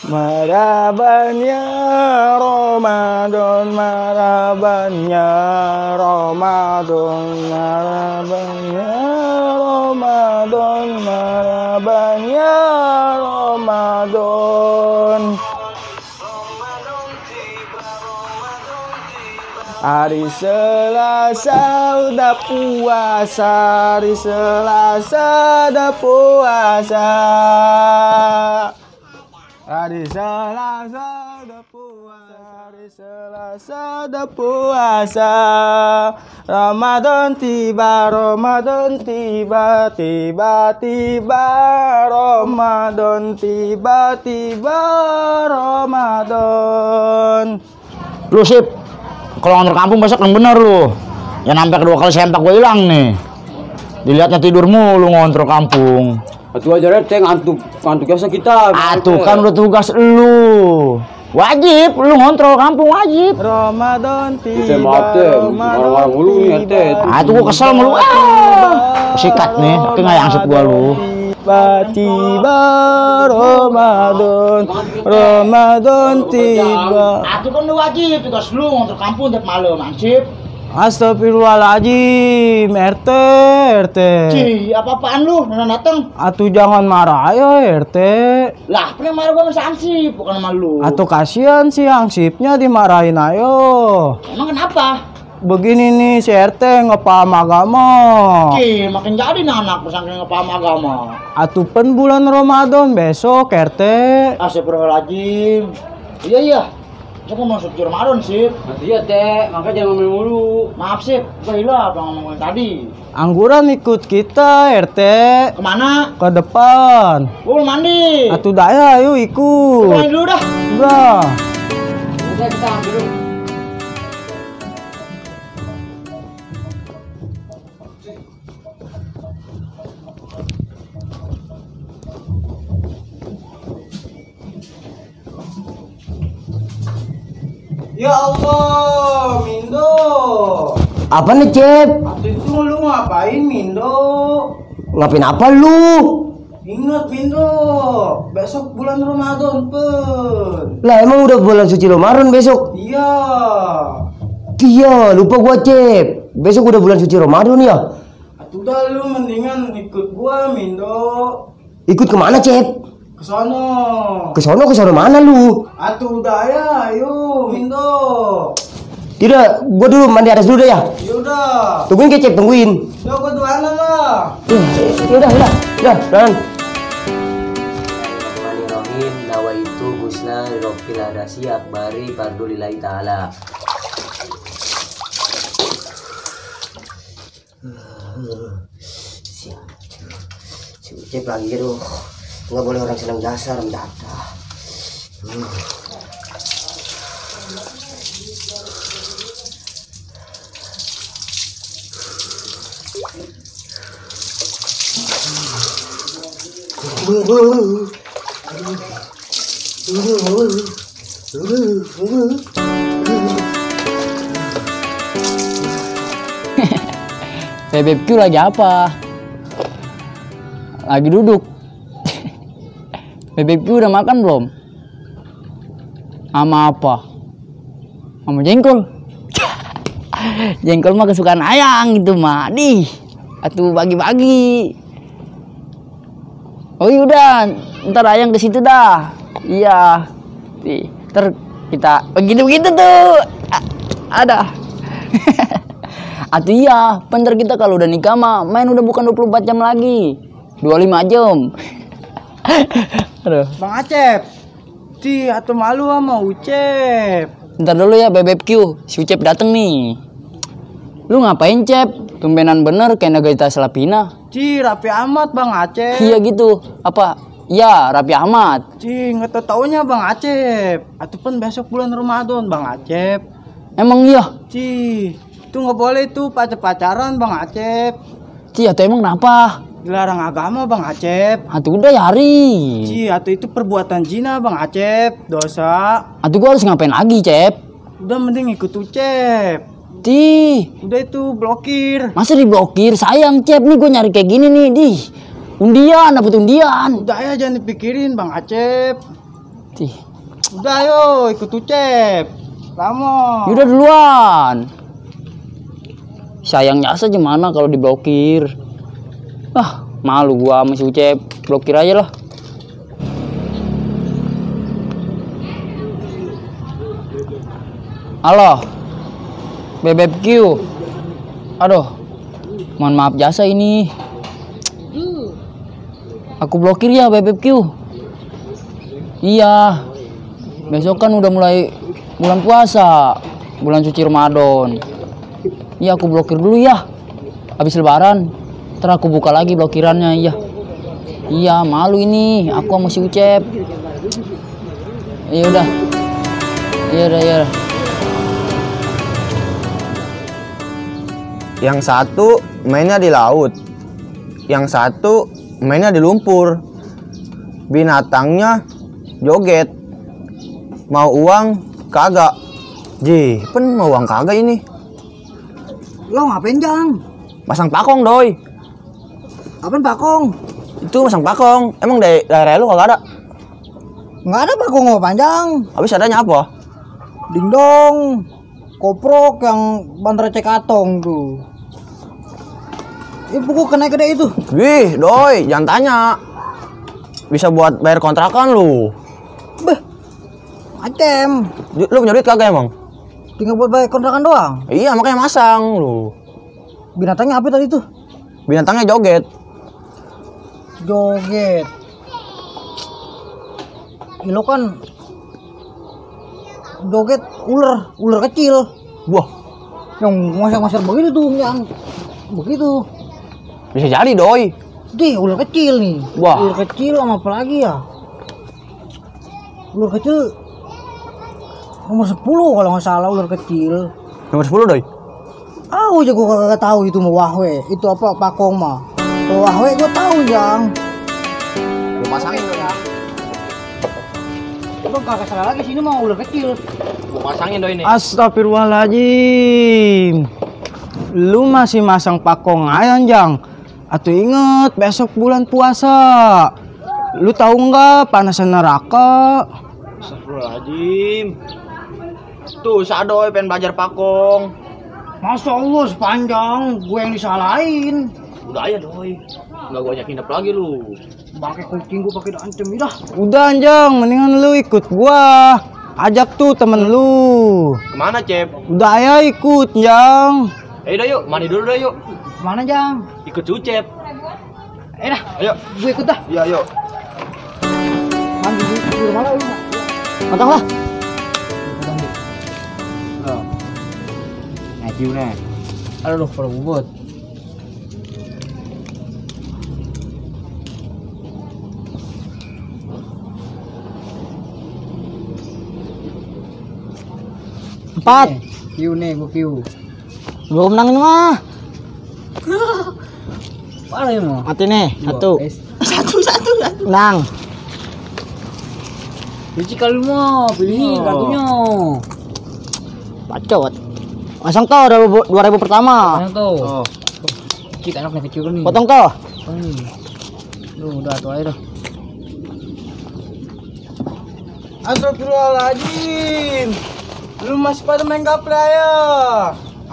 Marhaban ya Ramadan, marhaban ya Ramadan, marhaban ya Ramadan, marhaban ya Ramadan. Hari Selasa udah puasa, hari Selasa udah puasa. Hari Selasa udah puasa, hari Selasa udah puasa. Ramadan tiba, Ramadan tiba, tiba-tiba Ramadan tiba, tiba Ramadan. Lu sip, kalau ngantor kampung besok yang bener lu. Ya sampai kedua kali sempak gue hilang nih. Dilihatnya tidur mulu ngontrol kampung. Atuh aja rete ngantuk biasa kita. Atuh kan udah tugas lu. Wajib lu ngontrol kampung wajib. Ramadan tiba, maaf teh, marah-marah mulu nih teh. Atuh gua kesel mulu. Sikat nih, tapi nggak yangsip gua lu. Tiba-tiba Ramadan, Ramadan tiba. Atuh kan lu wajib tugas lu ngontrol kampung tiap malam, ansip. Astagfirullahaladzim, RT. Cih, apa-apaan lu? Nona dateng. Atuh jangan marah ayo RT. Lah, pengen marah gua sama ansip, bukan sama lu. Atuh kasihan sih hansipnya dimarahin ayo. Emang kenapa? Begini nih si RT ngepaham agama. Cih, makin jadi nih anak pesantren ngepaham agama. Atuh pen bulan Ramadan besok RT. Astagfirullahaladzim. Iya. Aku mau suci Ramadan sih. Iya teh, makanya jangan ngomong mulu. Maaf sih, gue hilang apa ngomongin tadi. Angguran ikut kita RT. Kemana? Ke depan. Gue mau mandi. Atuh daya ayo ikut. Main dulu dah. Udah. Udah kita ambil dulu. Ya Allah, Mindo. Apa nih, Cep? Waktu itu lu ngapain, Mindo? Ngapain apa lu? Ingat, Mindo. Besok bulan Ramadan, Pen. Lah emang udah bulan suci Ramadan besok? Iya. Iya, lupa gua, Cep. Besok udah bulan suci Ramadan ya? Atuh dah lu mendingan ikut gua, Mindo. Ikut kemana, Cep? Ke sono mana lu? Atuh udah ya, ayo, Mindo. Tidak, gua dulu mandi atas dulu deh ya. Yaudah. Tungguin ke Cep, tungguin. Udah gua duaan lah. Udah, Dan. Bismillahirrahmanirrahim. Nawaitu husna lirofil hadasi akbari fardulillahi ta'ala. Cep lagi tuh. Nggak boleh orang senang dasar mendadak. BBQ lagi apa? Lagi duduk. BBQ udah makan belum? Sama apa? Sama jengkol. Jengkol mah kesukaan ayang gitu mah. Atuh bagi-bagi. Oh iya udah, ntar ayang ke situ dah. Iya. Ntar kita begitu-begitu tuh. Ada. Atuh iya, bentar kita kalau udah nikah mah main udah bukan 24 jam lagi. 25 jam. Aduh. Bang Acep. Atuh malu sama Ucep. Ntar dulu ya BBQ, si Ucep dateng nih. Lu ngapain Cep? Tumbenan bener kayak Nagita Slavina. Rapi amat Bang Acep. Iya gitu. Apa? Ya, rapi amat. Nggak taunya Bang Acep. Atuh pun besok bulan Ramadan Bang Acep. Emang iya? Itu nggak boleh tuh pacaran Bang Acep. Atau emang kenapa? Dilarang agama Bang Acep. Atuh udah ya hari. Atuh itu perbuatan zina Bang Acep, dosa. Atuh gua harus ngapain lagi Cep? Udah mending ikut Ucep. Udah itu blokir. Masa diblokir? Sayang Cep, nih gue nyari kayak gini nih. Undian, dapet undian. Udah ya jangan dipikirin Bang Acep. Tih. Udah ayo ikut Ucep. Lama. Yaudah duluan. Sayangnya saja gimana kalau diblokir. Ah, malu gua sama si Ucep. Blokir aja lah. Halo. BBQ. Aduh. Mohon maaf jasa ini. Aku blokir ya BBQ. Iya. Besok kan udah mulai bulan puasa, bulan suci Ramadan. Iya, aku blokir dulu ya. Habis lebaran, ntar aku buka lagi blokirannya. Iya. Iya, malu ini. Aku sama si Ucep. Iya udah. Iya udah, iya. Yang satu mainnya di laut, yang satu mainnya di lumpur. Binatangnya joget. Mau uang kagak. Ji, pen mau uang kagak ini. Lo ngapain Jang? Masang pakong doi. Apaan pakong? Itu masang pakong. Emang dari daerah lu kagak ada? Nggak ada pakong apa panjang. Habis adanya apa? Dingdong. Koprok yang bandara Cekatong tuh. Buku kena gede itu. Wih, doi, jangan tanya. Bisa buat bayar kontrakan lu. Beh. Macem. Lu punya duit kagak emang? Tinggal buat bayar kontrakan doang. Iya, makanya masang lu. Binatangnya apa tadi tuh? Binatangnya joget. Joget. Lo kan joget ular kecil. Wah, Yang masar-masar begitu tuh, yang begitu. bisa jadi doi. Dih, ular kecil nih. Wah. Ular kecil sama apa lagi ya? Ular kecil nomor 10 kalau nggak salah, ular kecil. Nomor 10 doi. Tahu aja gua kagak tahu itu mau wahwe. Itu apa pakong mah. Kalau wahwe gua tahu, Jang. Lu pasangin doi. Gua kagak salah lagi sini mau ular kecil. Lu pasangin doi nih. Astagfirullahaladzim. Lu masih masang pakong ayam, Jang. Atau inget besok bulan puasa. Lu tahu nggak panasan neraka? Astagfirullahaladzim. Tuh, Sadoy pengen belajar pakong. Masya Allah sepanjang gue yang disalahin. Udah aja doi. Enggak gua ajakin lagi lu. Bangke kucing gue pakai ancam dah. Udah Jang, mendingan lu ikut gua. Ajak tuh temen lu. Kemana, Cep? Udah ya ikut, Jang. Udah yuk, mandi dulu dah yuk. Mana Jang? Ikut Ucep. Dah, Ayo. gue ikut dah. Iya, yuk. Mandi di rumah lu. Matang lah. Ngajiu nih. Aduh, kalau bubut. Empat. Kiu nih, gue kiu. Belum menang ini mah. Mana ya mau? Mati nih. Satu. Satu. Menang. Lucu kali mau pilih kartunya. Bacot. Masang toh 2000 pertama. Mana tuh? Kecil anaknya kecil nih. Potong toh. Lu udah tuh aja dah. Astagfirullahaladzim. Lu masih pada main gaple ya?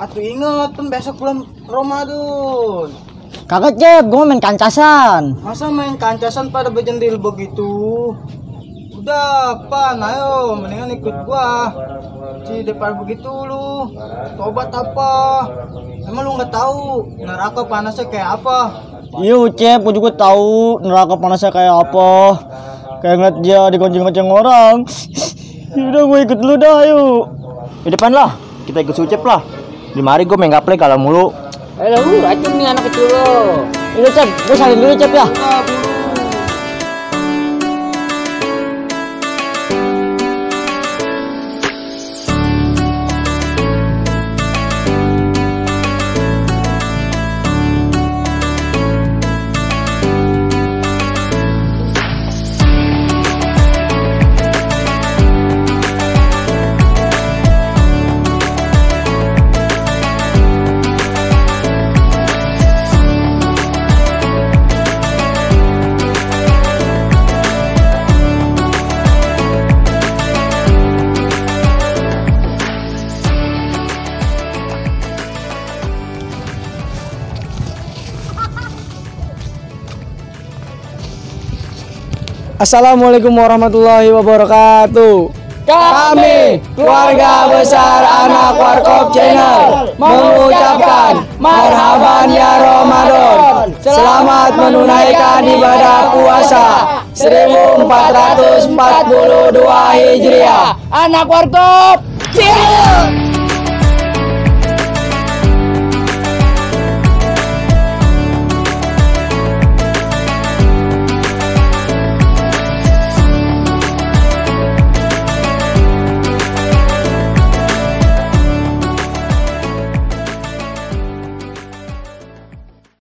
Atuh inget kan besok bulan Ramadan. Kagak Cep, gue main kancasan. Masa main kancasan pada bejendil begitu? Udah, pan, ayo, mendingan ikut gua. Si daripada begitu lu, tobat apa? Emang lu nggak tahu neraka panasnya kayak apa? Iya Cep, gue juga tahu neraka panasnya kayak apa. Kayak ngeliat dia digonceng-gonceng orang. Udah gue ikut dulu dah, yuk. Di depan lah, kita ikut Ucep lah. Di mari gue main gaple kalau mulu. Lu racun nih anak kecil lo. Udah Cep, gue salin dulu Cep ya. Udah, buru. Assalamualaikum warahmatullahi wabarakatuh. Kami keluarga besar anak Warkop Channel mengucapkan marhaban ya Ramadan. Selamat menunaikan ibadah puasa 1442 Hijriah. Anak Warkop Channel.